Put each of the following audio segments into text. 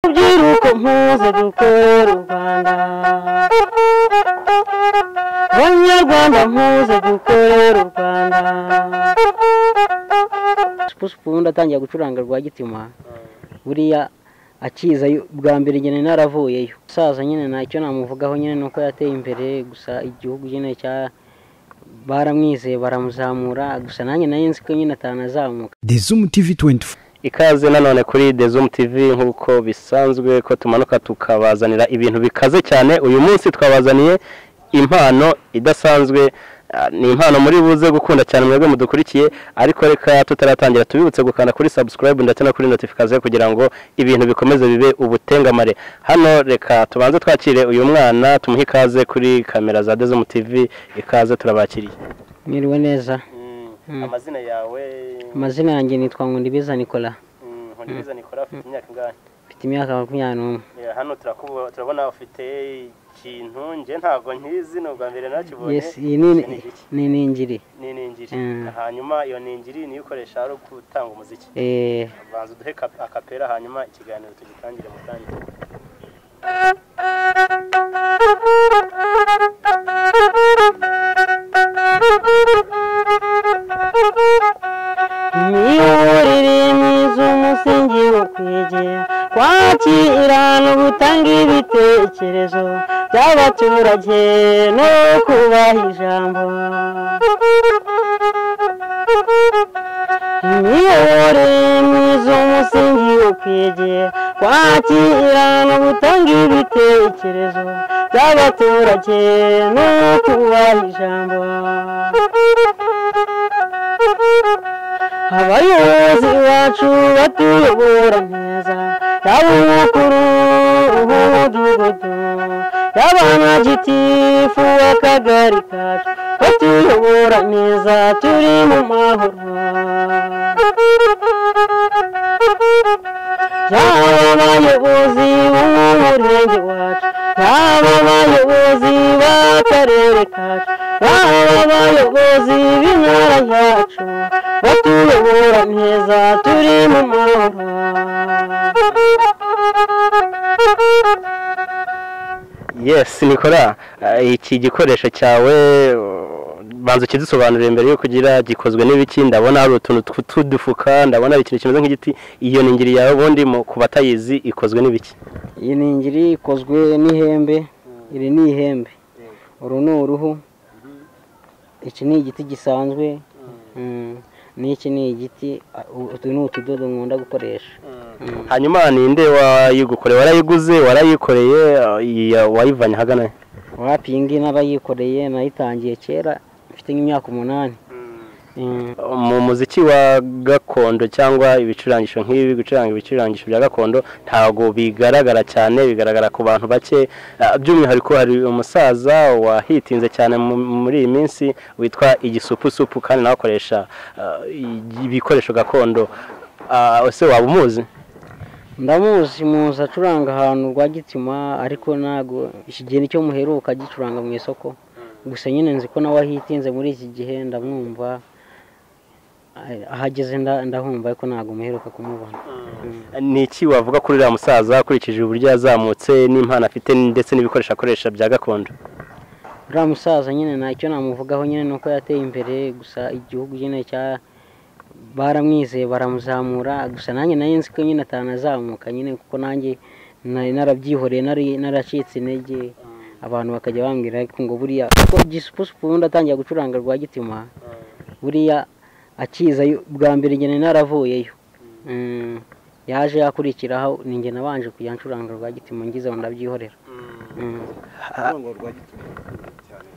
Rubyiruko muze dukorere u Rwanda, Banyarwanda muze dukorere u Rwanda. Supu ubundi atangiye gucuranga Rwagitima, buriya akiza bwa mbere nyine naravuyeyo. Umusaza nyine ntacyo namuvugaho nyine nuko yateye imbere, gusa igihugu nyine cya baramwizeye baramuzamura, gusa nanjye nari nzi ko nyine atanazamuka. The Zoom TV 24. Ikaze nanone kuri The Zoom TV nk'uko bisanzwe ko tumanuka tukabazanira ibintu bikaze cyane. Uyu munsi twabazaniye impano idasanzwe, ni impano muri buze gukunda cyane mwebwe mudukurikiye, ariko reka tutaratangira tubibutse gukanda kuri subscribe ndetse no kuri notification kugira ngo ibintu bikomeze bibe ubutengamare. Hano reka tubanze twakire uyu mwana tumuhe ikaze kuri kamera za The Zoom TV. Ikaze, turabakiriye. Mwiriwe neza. Amazina yawe? Amazina yanjye nitwa Nkundibiza Nicolas. Nkundibiza Nicolas, ufite imyaka ingahe? Mfite imyaka 21. Hano turabona ufite ikintu nje ntago nkizi, ni ubwa mbere nakibonye. Yes, iyi ni iningiri. Ni iningiri. Hanyuma iyo ningiri niyo ukoresha ari gutanga umuziki. Banza uduhe akapera hanyuma ikiganiro tugitangire mutangire. Imiyoborere myiza umusingi wo kwegera, kwakira no gutanga ibitekerezo by'abaturage no kubaha ijambo. Imiyoborere myiza umusingi wo kwegera, kwakira no gutanga ibitekerezo by'abaturage no kubaha ijambo. Abayobozi bacu batuyobora neza, yaba umukuru w'umudugudu, yaba na gitifu w'akagari kacu, batuyobora neza turi mu mahoro. Yaba abayobozi bo mu murenge wacu, yaba abayobozi b'akarere kacu, yaba abayobozi b'intara yacu, batuyobora neza turi mu mahoro. Yes, Nicolas, iki gikoresho cyawe banza ukidusobanurire mbere yo kugira gikozwe n'ibiki. Ndabona hari utuntu tw'udufuka, ndabona ikintu kimeze nk'igiti. Iyo ningiri yawe ubundi ku batayizi ikozwe n'ibiki? Iyi ningiri ikozwe n'ihembe, iri ni ihembe, uru ni uruhu, iki ni igiti gisanzwe, n'iki ni igiti, utu ni utudodo nkunda gukoresha. Hanyuma ninde wayigukoreye? Warayiguze, warayikoreye, wayivanye ahagana? Wapi, iyi ngiyi narayikoreye, nayitangiye kera mfite nk'imyaka 8. Mu muziki wa gakondo cyangwa ibicurangisho nk'ibi, gucuranga ibicurangisho bya gakondo ntago bigaragara cyane, bigaragara ku bantu bake. By'umwihariko hari umusaza wahitinze cyane muri iyi minsi witwa Igisupusupu, kandi nawe akoresha ibikoresho gakondo. Ese waba umuzi? Ndamuzi, muzi acuranga ahantu Rwagitima, ariko ntago iki gihe nicyo muheruka agicuranga mu isoko. Gusa nyine nzi ko nawe ahitinze muri iki gihe, ndamwumva ahageze ndahumva, ariko ntabwo muheruka kumubona. Ni iki wavuga kuri uriya musaza ukurikije uburyo yazamutse n'impano afite ndetse n'ibikoresho akoresha bya gakondo? Uriya musaza nyine ntacyo namuvugaho nyine nuko yateye imbere, gusa igihugu nyine cya baramwizeye baramuzamura, gusa nanjye nari nzi ko nyine atanazamuka nyine, kuko nanjye nari narabyihoreye, nari naracitse intege. Abantu bakajya bambwira ngo buriya kuko Gisupusupu ubundi atangiye gucuranga Rwagitima, buriya akiza bwa mbere nyine naravuyeyo. Yaje yakurikiraho, ninjye nabanje kujya ncuranga Rwagitima ngize ndabyihorera.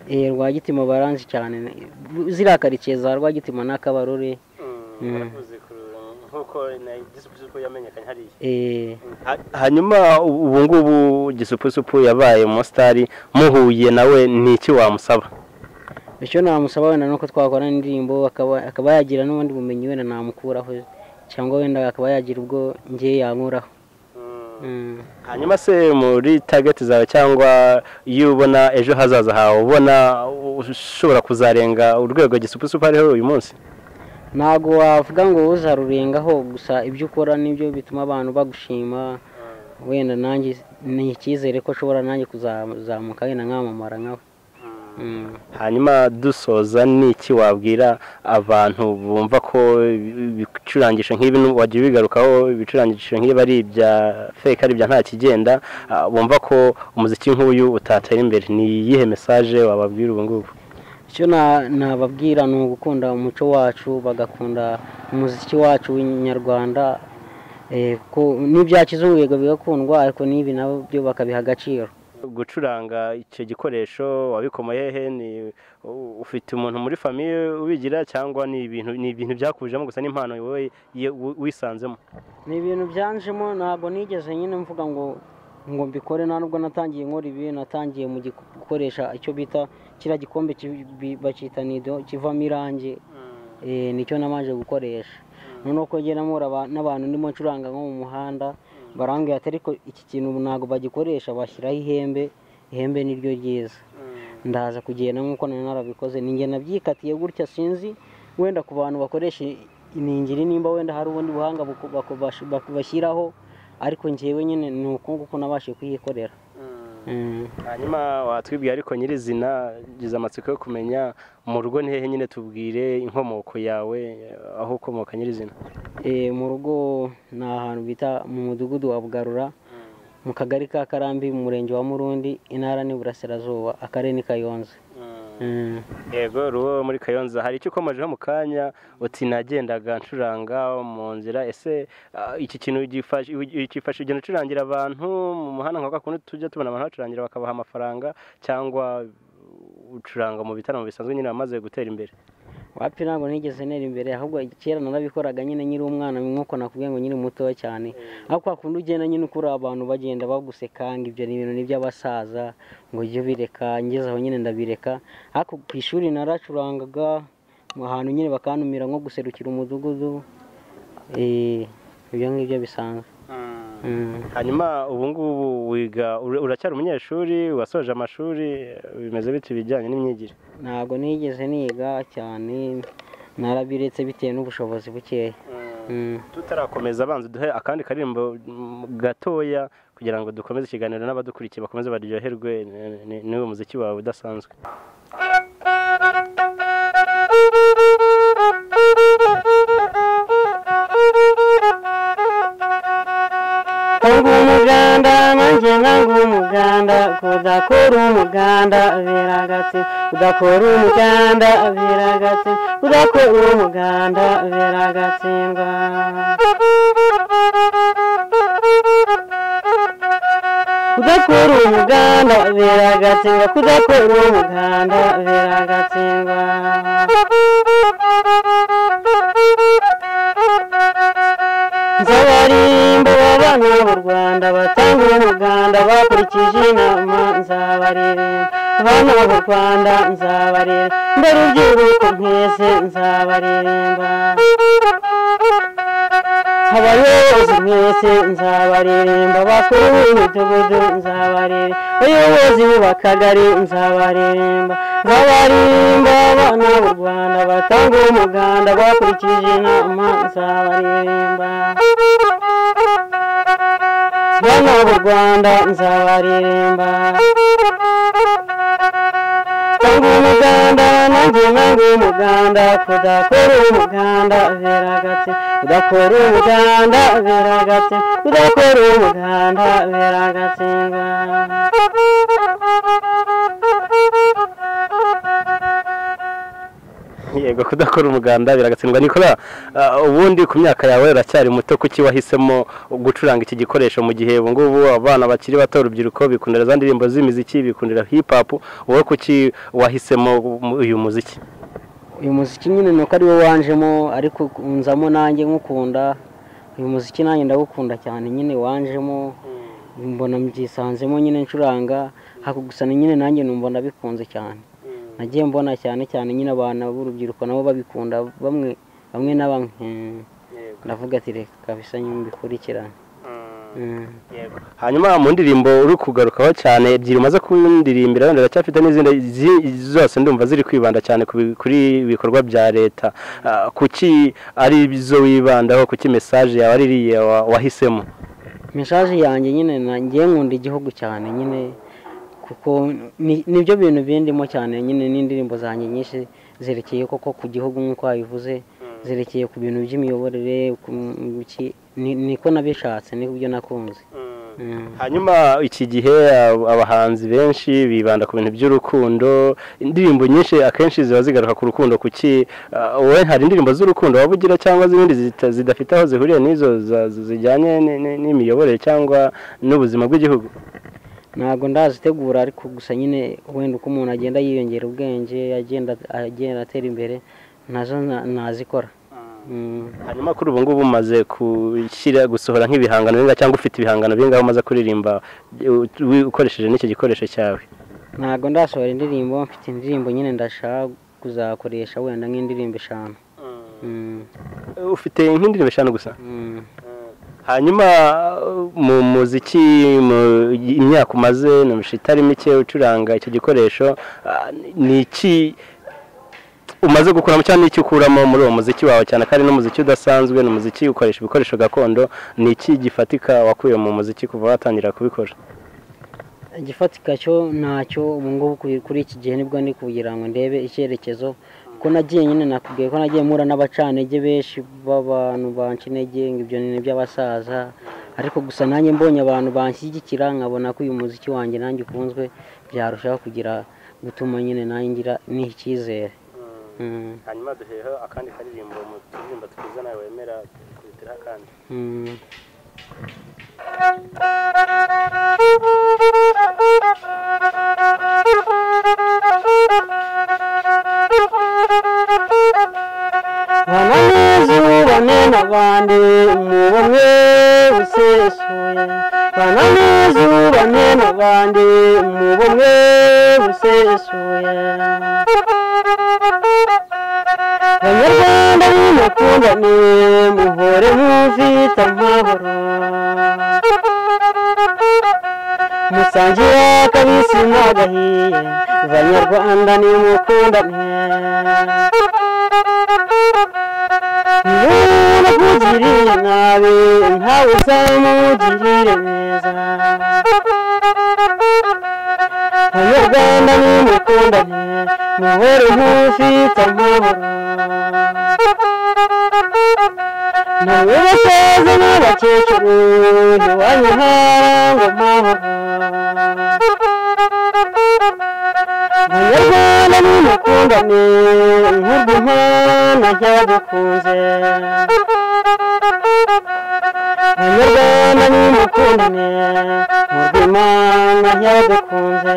Rwagitima baranzi cyane, ziriya karitsiye za Rwagitima n'Akabarore. Hanyuma ubu ngubu Gisupusupu yabaye umusitari, muhuye nawe ni iki wamusaba? Icyo namusaba wenda nuko twakora indirimbo, akaba yagira n'ubundi bumenyi wenda namukuraho, cyangwa wenda akaba yagira ubwo ngiye yankuraho. Hanyuma se muri target zawe cyangwa iyo ubona ejo hazaza hawe, ubona ushobora kuzarenga urwego Gisupusupu ariho uyu munsi? Ntabwo wavuga ngo uzarurengaho, gusa ibyo ukora nibyo bituma abantu bagushima. Wenda nanjye ni icyizere ko nshobora nanjye kuzamuka wenda nkamamara nkawe. Hanyuma dusoza, niki wabwira abantu bumva ko ibicurangisho nk'ibi, wagiye ubigarukaho, ibicurangisho nk'ibi ari ibya fake, ari ibya nta kigenda, bumva ko umuziki nk'uyu utatera imbere, ni iyihe message wababwira ubu ngubu? Icyo nababwira ni ugukunda umuco wacu, bagakunda umuziki wacu w'inyarwanda, kuko n'ibya kizungu yego bigakundwa, ariko n'ibi nabyo bakabiha agaciro. Gucuranga icyo gikoresho wabikomoye he? Ni ufite umuntu muri famille ubigira, cyangwa ni ibintu byakujemo gusa, n'impano wowe wisanzemo? Ni ibintu byanjemo, ntabwo nigeze nyine mvuga ngo mbikore, nta nubwo natangiye nkora ibi. Natangiye mu gukoresha icyo bita kiriya gikombe bacyita nido, kivamo irangi, nicyo nabanje gukoresha. Noneho ko ngenda mpura n'abantu ndimo ncuranga nko mu muhanda, barambwira ati ariko iki kintu ntabwo bagikoresha, bashyiraho ihembe, ihembe niryo ryiza. Ndaza kugenda nk'uko nari narabikoze, ninjye nabyikatiye gutya. Sinzi wenda ku bantu bakoresha iningiri nimba wenda hari ubundi buhanga bashyiraho, ariko njyewe nyine ni uko nguko nabashije kuyikorera. Hanyuma watwibwiye ariko nyirizina, gize amatsiko yo kumenya mu rugo ni hehe nyine, tubwire inkomoko yawe, aho ukomoka nyirizina. Mu rugo ni ahantu bita mu mudugudu wa Bugarura, mu kagari ka Karambi, mu murenge wa Murundi, intara ni Burasirazuba, akarere ni Kayonza. Yego, ruwo muri Kayonza. Hari icyo ukomojeho mu kanya uti nagendaga ncuranga mu nzira, ese iki kintu gifasha ugenda ucurangira abantu mu muhanda nka kundi tujya tubona abantu bacurangira bakabaha amafaranga, cyangwa ucuranga mu bitaramo bisanzwe nyine bamaze gutera imbere? Wapi, ntabwo nigeze ntera imbere, ahubwo kera narabikoraga nyine nkiri umwana, nk'uko nakubwiye ngo nkiri mutoya cyane. Aho kwa kundi ugenda nyine ukura abantu bagenda baguseka ngo ibyo ni ibintu n'iby'abasaza, ngo ujye ubireka, ngeze aho nyine ndabireka. Ariko ku ishuri naracurangaga, ahantu nyine bakantumira nko guserukira umudugudu, ibyo ngibyo bisanzwe. Hanyuma ubu ngubu wiga, uracyari umunyeshuri, wasoje amashuri, bimeze bite ibijyanye n'imyigire? Ntabwo nigeze niga cyane, narabiretse bitewe n'ubushobozi bukeya. Tutarakomeza, abanza duhe akandi karirimbo gatoya kugira ngo dukomeze ikiganiro n'abadukurikiye bakomeze baryoherwe n'uwo muziki wawe udasanzwe. Umuganda nanjye nanga umuganda, kudakora umuganda biragatse, kudakora umuganda biragatse, kudakora umuganda biragatsindwa. Kudakora umuganda biragatsindwa, kudakora umuganda biragatsindwa. Nzabaririmba abana b'u Rwanda batanga umuganda bakurikije inama, nzabaririmba abana b'u Rwanda, nzabaririmba urubyiruko mwese, nzabaririmba abayobozi mwese, nzabaririmba abakuru b'imidugudu, nzabaririmba abayobozi b'akagari, nzabaririmba nzabaririmba abana b'u Rwanda batanga umuganda bakurikije inama, nzabaririmba abana b'u Rwanda, nzabaririmba. Tanga umuganda nanjye nanga umuganda, kudakora umuganda biragatse, kudakora umuganda biragatse, kudakora umuganda biragatsindwa. Yego, kudakora umuganda biragatsindwa. Nicolas, ubundi ku myaka yawe uracyari muto, kuki wahisemo gucuranga iki gikoresho mu gihe ubu ngubu abana bakiri bato, urubyiruko bikundira za ndirimbo z'imiziki, bikundira hip hop, wowe kuki wahisemo uyu muziki? Uyu muziki nyine nuko ari wo wanjemo, ariko nzamo nanjye nkukunda uyu muziki, nanjye ndawukunda cyane nyine wanjemo, mbona mbyisanzemo nyine ncuranga, hako gusa nyine nanjye numva ndabikunze cyane. Nagiye mbona cyane cyane nyine abana b'urubyiruko nabo babikunda, bamwe bamwe na bamwe, ndavuga ati reka kabisa nyine mbikurikirane. Hanyuma mu ndirimbo uri kugarukaho cyane ebyiri umaze kundirimbira, wenda uracyafite n'izindi zose ndumva ziri kwibanda cyane kuri ibikorwa bya leta, kuki ari izo wibandaho, kuki message yawe ari iriya wahisemo? Message yanjye nyine ngiye nkunda igihugu cyane nyine, kuko nibyo bintu bindimo cyane nyine, n'indirimbo zanjye nyinshi zerekeye koko ku gihugu nk'uko wabivuze, zerekeye ku bintu by'imiyoborere, niko nabishatse, nibyo nakunze. Hanyuma iki gihe abahanzi benshi bibanda ku bintu by'urukundo, indirimbo nyinshi akenshi ziba zigaruka ku rukundo. Kuki wowe hari indirimbo z'urukundo waba ugira cyangwa z'ibindi zidafite aho zihuriye n'izo zijyanye n'imiyoborere cyangwa n'ubuzima bw'igihugu? Ntabwo ndazitegura, ariko gusa nyine wenda uko umuntu agenda yiyongera ubwenge, agenda atera imbere, nazo nazikora. Hanyuma kuri ubu ngubu umaze gushyira gusohora nk'ibihangano bingahe cyangwa ufite ibihangano bingahe umaze kuririmba ukoresheje n'icyo gikoresho cyawe? Ntabwo ndasohora indirimbo, mfite indirimbo nyine ndashaka kuzakoresha wenda nk'indirimbo 5. Ufite nk'indirimbo 5 gusa? Hanyuma mu muziki, mu imyaka umaze itari mike ucuranga icyo gikoresho, ni iki umaze gukuramo cyangwa n'icyo ukuramo muri uwo muziki wawe, cyane kandi n'umuziki udasanzwe, ni umuziki ukoresha ibikoresho gakondo, ni iki gifatika wakuye mu muziki kuva watangira kubikora? Igifatika cyo ntacyo ubu ngubu kuri iki gihe nibwo ndi kugira ngo ndebe icyerekezo, ko nagiye nyine nakubwiye ko nagiye mpura n'abacantege benshi b'abantu banca intege ngo ibyo ni iby'abasaza, ariko gusa nanjye mbonye abantu banshyigikira nkabona ko uyu muziki wanjye nanjye ukunzwe, byarushaho kugira gutuma nyine nanjye ngira n'icyizere. Hanyuma duheho akandi karirimbo mu turirimbo twiza nawe wemera kubitira akandi. Bana neza n'abandi mu bumwe busesuye, bana neza n'abandi mu bumwe busesuye. Banyarwanda nimukundane muhore mufite amahoro, musangiye akabisi n'agahiye, Banyarwanda nimukundane. Niba nabi ntawe uzamugirire neza, Banyarwanda nimukundane muhore mufite amahoro. Nawe basaza n'abakecuru iwanyu harangwa amahoro, Banyarwanda nimukundane nk'urwo Imana yadukunze, Banyarwanda nimukundane nk'urwo Imana yadukunze,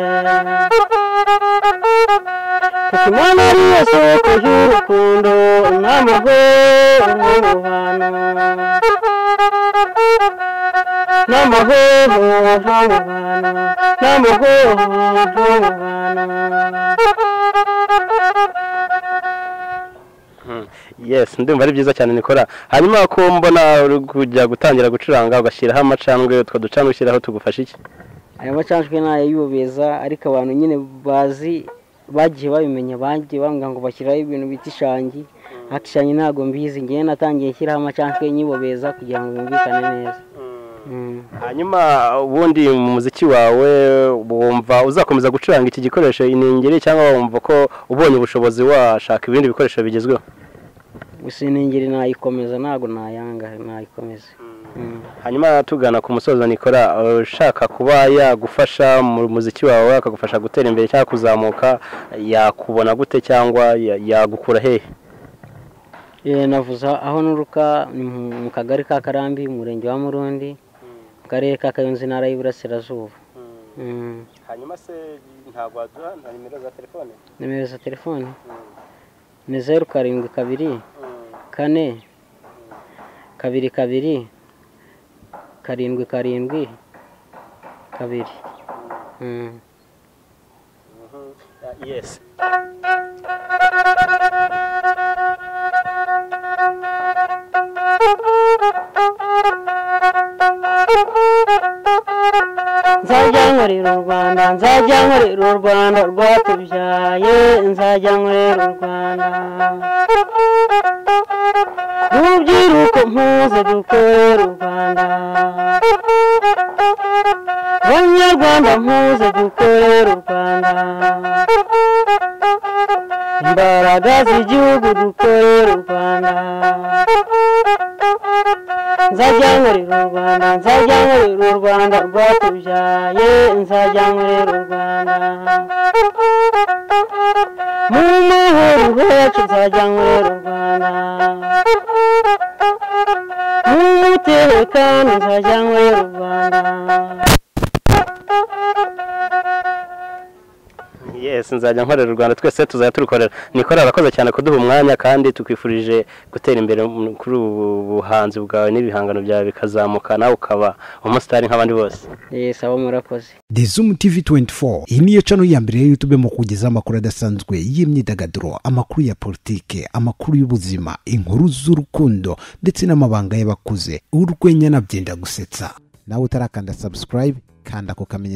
kuko Imana ariyo soko y'urukundo n'amahoro mu bantu, n'amahoro mu bantu, n'amahoro mu bantu. Yes, ndumva ari byiza cyane Nikora. Hanyuma ko mbona uri kujya gutangira gucuranga ugashyiraho amacandwe, utwo ducandwe ushyiraho tugufasha iki? Ayo macandwe ni ay'ubeza, ariko abantu nyine bazi bagiye babimenya, bagiye bambwira ngo bashyiraho ibintu bita ishangi, ariko ishangi ntabwo mbizi, ngewe natangiye nshyiraho amacandwe nyibobeza kugira ngo yumvikane neza. Hanyuma ubundi mu muziki wawe wumva uzakomeza gucuranga iki gikoresho iningiri, cyangwa wumva ko ubonye ubushobozi washaka ibindi bikoresho bigezweho? Gusa iningiri nayikomeza, ntabwo nayanga, nayikomeza. Hanyuma tugana ku musozo Nikora, ushaka kuba yagufasha mu muziki wawe akagufasha gutera imbere cyangwa kuzamuka, yakubona gute cyangwa yagukura hehe? Navuze aho nuruka ni mu kagari ka Karambi, umurenge wa Murundi, mu karere ka Kayonza, intara y'Iburasirazuba. Hanyuma se ntabwo waduha na nimero za telefone? Nimero za telefone ni 0 7 2 4 2 2 7 7 2. Yes. Nzajya nkorera u Rwanda, nzajya nkorera u Rwanda rwatubyaye, nzajya nkorera u Rwanda. Rubyiruko muze dukorere u Rwanda, Banyarwanda muze dukorere u Rwanda, imbaraga z'igihugu dukorere u Rwanda. Nzajya nkorera u Rwanda, nzajya nkorera u Rwanda rwatubyaye, nzajya nkorera u Rwanda mu mahoro yacu, nzajya nkorera u Rwanda mu mutekano, nzajya nkorera u Rwanda. Yes, nzajya nkorera u Rwanda, twese tuzajya turukorera. Nikora, arakoze cyane kuduha umwanya, kandi tukwifurije gutera imbere kuri ubu buhanzi bwawe n'ibihangano byawe bikazamuka, nawe ukaba umusitari nk'abandi bose. Yes, abo murakoze. The Zoom TV 24, iyi niyo channel ya mbere ya YouTube mu kugeza amakuru adasanzwe y'imyidagaduro, amakuru ya politike, amakuru y'ubuzima, inkuru z'urukundo ndetse n'amabanga y'abakuze, urwenya na byenda gusetsa. Nawe utarakanda subscribe, kanda ku kamenyetso.